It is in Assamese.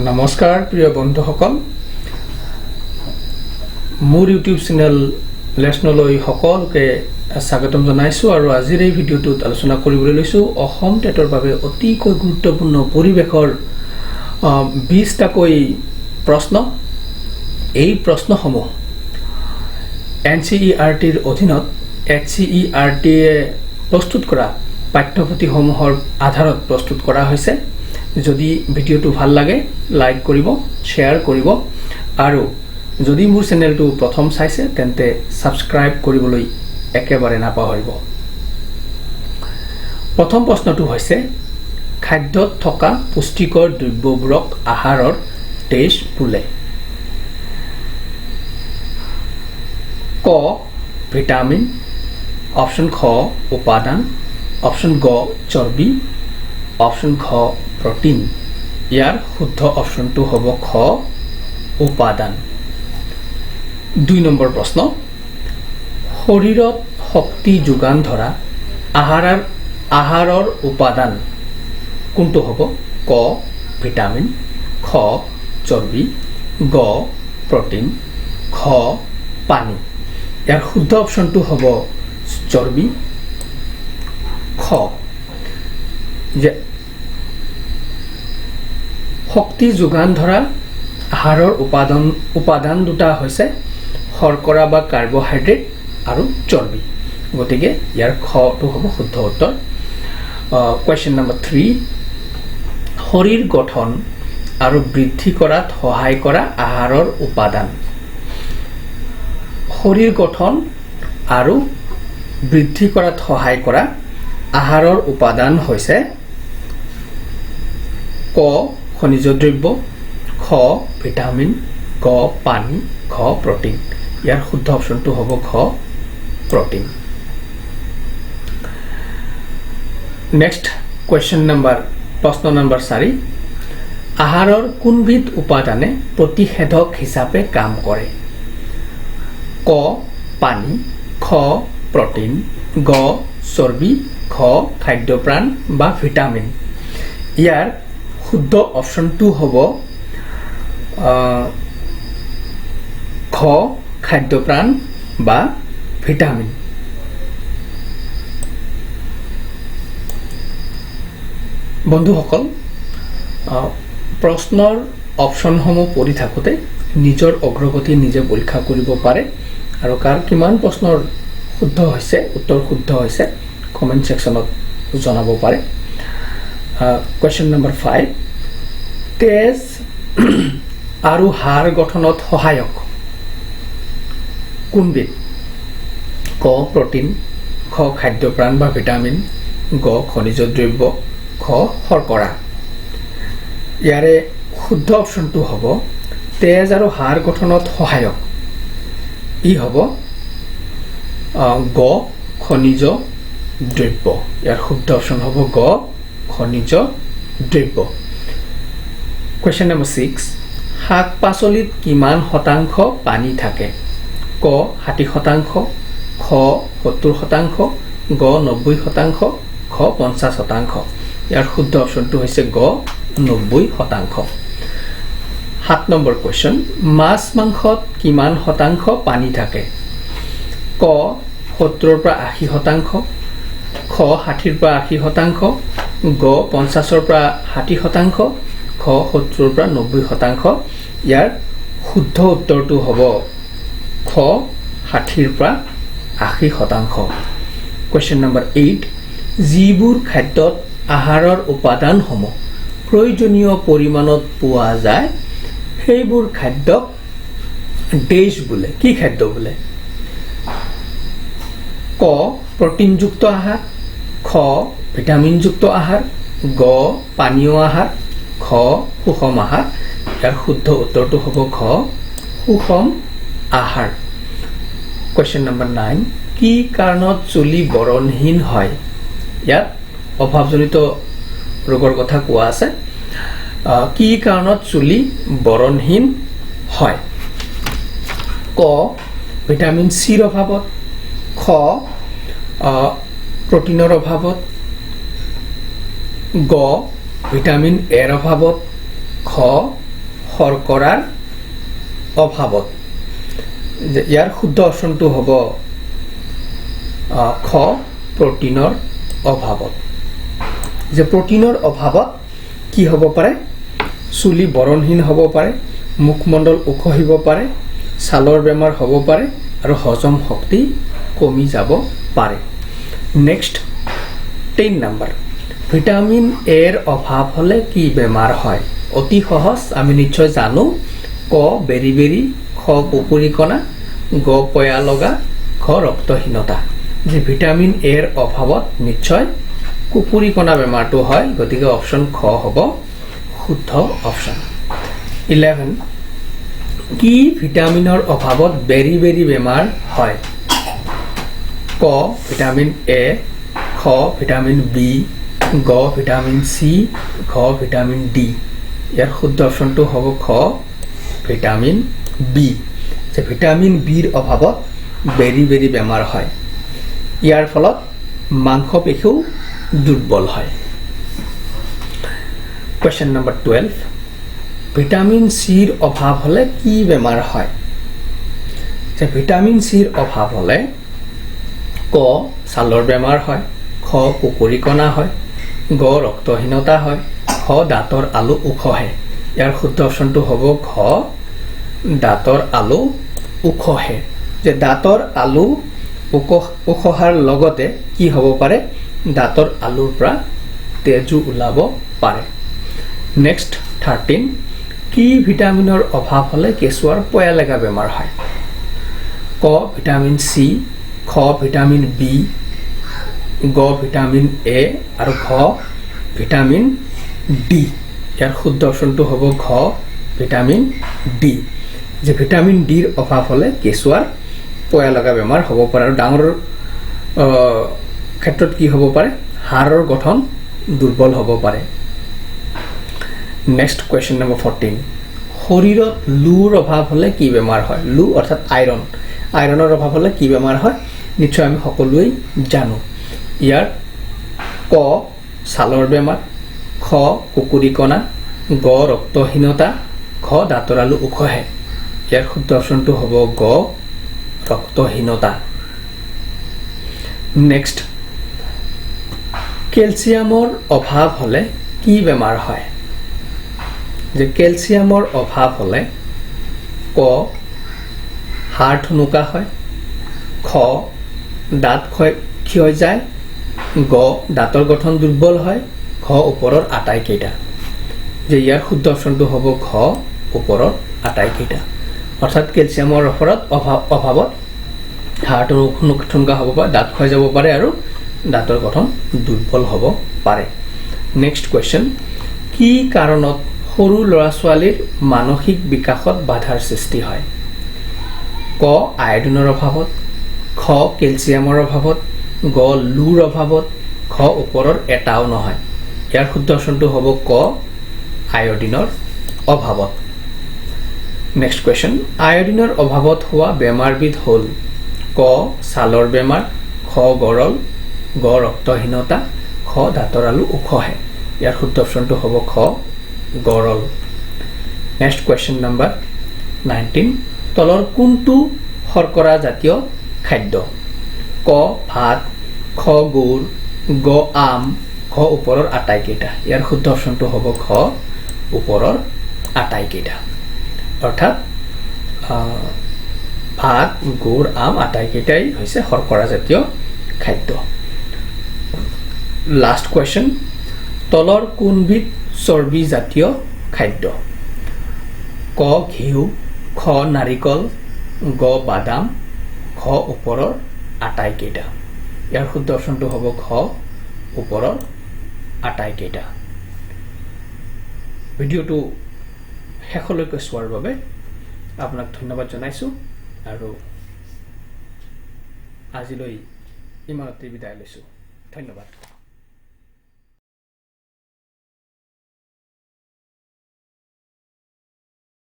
নমস্কাৰ প্ৰিয় বন্ধুসকল, মোৰ ইউটিউব চেনেল লেচনলৈ সকলোকে স্বাগতম জনাইছোঁ। আৰু আজিৰ এই ভিডিঅ'টোত আলোচনা কৰিবলৈ লৈছোঁ অসম টেটৰ বাবে অতিকৈ গুৰুত্বপূৰ্ণ পৰিৱেশৰ 20টাকৈ প্ৰশ্ন। এই প্ৰশ্নসমূহ এনচিইআৰটিৰ অধীনত এইচচিইআৰটিয়ে প্ৰস্তুত কৰা পাঠ্যপুথিসমূহৰ আধাৰত প্ৰস্তুত কৰা হৈছে। যদি ভিডিঅ'টো ভাল লাগে, লাইক কৰিব, শ্বেয়াৰ কৰিব আৰু যদি মোৰ চেনেলটো প্ৰথম চাইছে, তেন্তে ছাবস্ক্ৰাইব কৰিবলৈ একেবাৰে নাপাহৰিব। প্ৰথম প্ৰশ্নটো হৈছে, খাদ্যত থকা পুষ্টিকৰ দ্ৰব্যবোৰক আহাৰৰ ডেছ বোলে। ক ভিটামিন, অপশ্যন খ উপাদান, অপশ্যন গ চৰ্বি, অপশ্যন ঘ প্ৰটিন। ইয়াৰ শুদ্ধ অপশ্যনটো হ'ব খ উপাদান। 2 নম্বৰ প্ৰশ্ন, শৰীৰত শক্তি যোগান ধৰা আহাৰৰ উপাদান কোনটো হ'ব? ক ভিটামিন, খ চৰ্বি, গ প্ৰটিন, ঘ পানী। ইয়াৰ শুদ্ধ অপশ্যনটো হ'ব চৰ্বি, খ। যে শক্তি যোগান ধৰা আহাৰৰ উপাদান দুটা হৈছে শৰ্কৰা বা কাৰ্বহাইড্ৰেট আৰু চৰ্বি। গতিকে ইয়াৰ খটো হ'ব শুদ্ধ উত্তৰ। কুৱেশ্যন নম্বৰ 3, শৰীৰ গঠন আৰু বৃদ্ধি কৰাত সহায় কৰা আহাৰৰ উপাদান। শৰীৰ গঠন আৰু বৃদ্ধি কৰাত সহায় কৰা আহাৰৰ উপাদান হৈছে ক খনিজ দ্ৰব্য, খ ভিটামিন, গ পানী, ঘ প্ৰটিন। ইয়াৰ শুদ্ধ অপশ্যনটো হ'ব ঘ প্ৰটিন। নেক্সট কুৱেশ্যন নম্বৰ, প্ৰশ্ন নম্বৰ 4, আহাৰৰ কোনবিধ উপাদানে প্ৰতিষেধক হিচাপে কাম কৰে? ক পানী, খ প্ৰটিন, গ চৰ্বি, ঘ খাদ্যপ্ৰাণ বা ভিটামিন। ইয়াৰ শুদ্ধ অপশ্যনটো হ'ব ঘ খাদ্যপ্ৰাণ বা ভিটামিন। বন্ধুসকল, প্ৰশ্নৰ অপশ্যনসমূহ পঢ়ি থাকোঁতে নিজৰ অগ্ৰগতি নিজে পৰীক্ষা কৰিব পাৰে আৰু কাৰ কিমান প্ৰশ্নৰ শুদ্ধ হৈছে, উত্তৰ শুদ্ধ হৈছে, কমেণ্ট ছেকশ্যনত জনাব পাৰে। কুৱেশ্যন নম্বৰ 5, তেজ আৰু হাড় গঠনত সহায়ক কোনবিধ? ক প্ৰটিন, খ খাদ্যপ্ৰাণ বা ভিটামিন, গ খনিজ দ্ৰব্য, ঘ শৰ্কৰা। ইয়াৰে শুদ্ধ অপশ্যনটো হ'ব তেজ আৰু হাড় গঠনত সহায়ক, ই হ'ব গ খনিজ দ্ৰব্য। ইয়াৰ শুদ্ধ অপশ্যন হ'ব গ খনিজ দ্ৰব্য। কুৱেশ্যন নম্বৰ 6, শাক পাচলিত কিমান শতাংশ পানী থাকে? ক 60%, খ 70%, গ 90%, ঘ 50%। ইয়াৰ শুদ্ধ অপশ্যনটো হৈছে গ 90%। 7 নম্বৰ কুৱেশ্যন, মাছ মাংসত কিমান শতাংশ পানী থাকে? ক 70ৰ পৰা 80%, খ 60ৰ পৰা 80%, গ 50ৰ পৰা 60%, ঘ 70ৰ পৰা 90%। ইয়াৰ শুদ্ধ উত্তৰটো হ'ব খ 60ৰ পৰা 80%। কুৱেশ্যন নম্বৰ 8, যিবোৰ খাদ্যত আহাৰৰ উপাদানসমূহ প্ৰয়োজনীয় পৰিমাণত পোৱা যায় সেইবোৰ খাদ্যক ডেছ বোলে। কি খাদ্য বোলে? ক প্ৰটিনযুক্ত আহাৰ, খ ভিটামিনযুক্ত আহাৰ, গ পানীয় আহাৰ, ঘ সুষম আহাৰ। ইয়াৰ শুদ্ধ উত্তৰটো হ'ব ঘ সুষম আহাৰ। কুৱেশ্যন নম্বৰ 9, কি কাৰণত চুলি বৰণহীন হয়? ইয়াত অভাৱজনিত ৰোগৰ কথা কোৱা আছে। কি কাৰণত চুলি বৰণহীন হয়? ক ভিটামিন চিৰ অভাৱত, খ প্ৰটিনৰ অভাৱত, গ ভিটামিন এৰ অভাৱত, খ শৰ্কৰাৰ অভাৱত। যে ইয়াৰ শুদ্ধ অপশ্যনটো হ'ব খ, প্ৰটিনৰ অভাৱত। যে প্ৰটিনৰ অভাৱত কি হ'ব পাৰে? চুলি বৰণহীন হ'ব পাৰে, মুখমণ্ডল উখহিব পাৰে, ছালৰ বেমাৰ হ'ব পাৰে আৰু হজম শক্তি কমি যাব পাৰে। নেক্সট 10 নাম্বাৰ, ভিটামিন এৰ অভাৱ হ'লে কি বেমাৰ হয়? অতি সহজ, আমি নিশ্চয় জানো। ক বেৰি বেৰি, খ কুকুৰীকণা, গ পয়া লগা, ঘ ৰক্তহীনতা। যে ভিটামিন এৰ অভাৱত নিশ্চয় কুকুৰীকণা বেমাৰটো হয়, গতিকে অপশ্যন খ হ'ব শুদ্ধ অপশ্যন। 11, কি ভিটামিনৰ অভাৱত বেৰি বেৰি বেমাৰ হয়? ক ভিটামিন এ, খ ভিটামিন বি, গ ভিটামিন চি, ঘ ভিটামিন ডি। ইয়াৰ শুদ্ধ অপশ্যনটো হ'ব খ ভিটামিন বি। যে ভিটামিন বিৰ অভাৱত বেৰি বেৰি বেমাৰ হয়। ইয়াৰ ফলত মাংসপেশীও দুৰ্বল হয়। কুৱেশ্যন নম্বৰ 12, ভিটামিন চিৰ অভাৱ হ'লে কি বেমাৰ হয়? যে ভিটামিন চিৰ অভাৱ হ'লে ক ছালৰ বেমাৰ হয়, খ কুকুৰীকণা হয়, গ ৰক্তহীনতা হয়, ঘ দাঁতৰ আলু উখহে। ইয়াৰ শুদ্ধ অপশ্যনটো হ'ব ঘ দাঁতৰ আলু উখহে। যে দাঁতৰ আলু উখহাৰ লগতে কি হ'ব পাৰে? দাঁতৰ আলুৰ পৰা তেজো ওলাব পাৰে। নেক্সট 13, কি ভিটামিনৰ অভাৱ হ'লে কেঁচুৱাৰ পয়া লগা বেমাৰ হয়? ক ভিটামিন চি, খ ভিটামিন বি, গ ভিটামিন এ আৰু ঘ ভিটামিন ডি। ইয়াৰ শুদ্ধ অপশ্যনটো হ'ব ঘ ভিটামিন ডি। যে ভিটামিন ডিৰ অভাৱ হ'লে কেঁচুৱাৰ পয়া লগা বেমাৰ হ'ব পাৰে আৰু ডাঙৰৰ ক্ষেত্ৰত কি হ'ব পাৰে? হাড়ৰ গঠন দুৰ্বল হ'ব পাৰে। নেক্সট কুৱেশ্যন নম্বৰ 14, শৰীৰত লোৰ অভাৱ হ'লে কি বেমাৰ হয়? লো অৰ্থাৎ আইৰণ, আইৰণৰ অভাৱ হ'লে কি বেমাৰ হয় নিশ্চয় আমি সকলোৱেই জানো। ইয়াৰ ক ছালৰ বেমাৰ, খ কুকুৰীকণা, গ ৰক্তহীনতা, ঘ দাঁতৰ আলু উখহে। ইয়াৰ শুদ্ধ অপশ্যনটো হ'ব গ ৰক্তহীনতা। নেক্সট, কেলছিয়ামৰ অভাৱ হ'লে কি বেমাৰ হয়? যে কেলছিয়ামৰ অভাৱ হ'লে ক হাড় ঠুনুকা হয়, খ দাঁত ক্ষয় যায়, গ দাঁতৰ গঠন দুৰ্বল হয়, ঘ ওপৰৰ আটাইকেইটা। যে ইয়াৰ শুদ্ধ অপশ্যনটো হ'ব ঘ ওপৰৰ আটাইকেইটা। অৰ্থাৎ কেলছিয়ামৰ ওপৰত অভাৱত হাড়টো ঠুনুকা হ'ব পাৰে, দাঁত ক্ষয় যাব পাৰে আৰু দাঁতৰ গঠন দুৰ্বল হ'ব পাৰে। নেক্সট কুৱেশ্যন, কি কাৰণত সৰু ল'ৰা ছোৱালীৰ মানসিক বিকাশত বাধাৰ সৃষ্টি হয়? ক আয়ডিনৰ অভাৱত, খ কেলছিয়ামৰ অভাৱত, গ লোৰ অভাৱত, ঘ ওপৰৰ এটাও নহয়। ইয়াৰ শুদ্ধ অপশ্যনটো হ'ব ক আয়ডিনৰ অভাৱত। নেক্সট কুৱেশ্যন, আয়ডিনৰ অভাৱত হোৱা বেমাৰবিধ হ'ল? ক ছালৰ বেমাৰ, খ গৰল, গ ৰক্তহীনতা, ঘ দাঁতৰ আলু উখহে। ইয়াৰ শুদ্ধ অপশ্যনটো হ'ব খ গৰল। নেক্সট কুৱেশ্যন নম্বৰ 19, তলৰ কোনটো শৰ্কৰা জাতীয় খাদ্য? ক ভাত, খ গুড়, গ আম, ঘ ওপৰৰ আটাইকেইটা। ইয়াৰ শুদ্ধ অপশ্যনটো হ'ব ঘ ওপৰৰ আটাইকেইটা। অৰ্থাৎ ভাত, গুড়, আম আটাইকেইটাই হৈছে শৰ্কৰা জাতীয় খাদ্য। লাষ্ট কুৱেশ্যন, তলৰ কোনবিধ চৰ্বি জাতীয় খাদ্য? ক ঘিউ, খ নাৰিকল, গ বাদাম, ঘ ওপৰৰ আটাইকেইটা। ইয়াৰ শুদ্ধ অপশ্যনটো হ'ব ঘ ওপৰৰ আটাইকেইটা। ভিডিঅ'টো শেষলৈকে চোৱাৰ বাবে আপোনাক ধন্যবাদ জনাইছোঁ আৰু আজিলৈ ইমানতে বিদায় লৈছোঁ। ধন্যবাদ।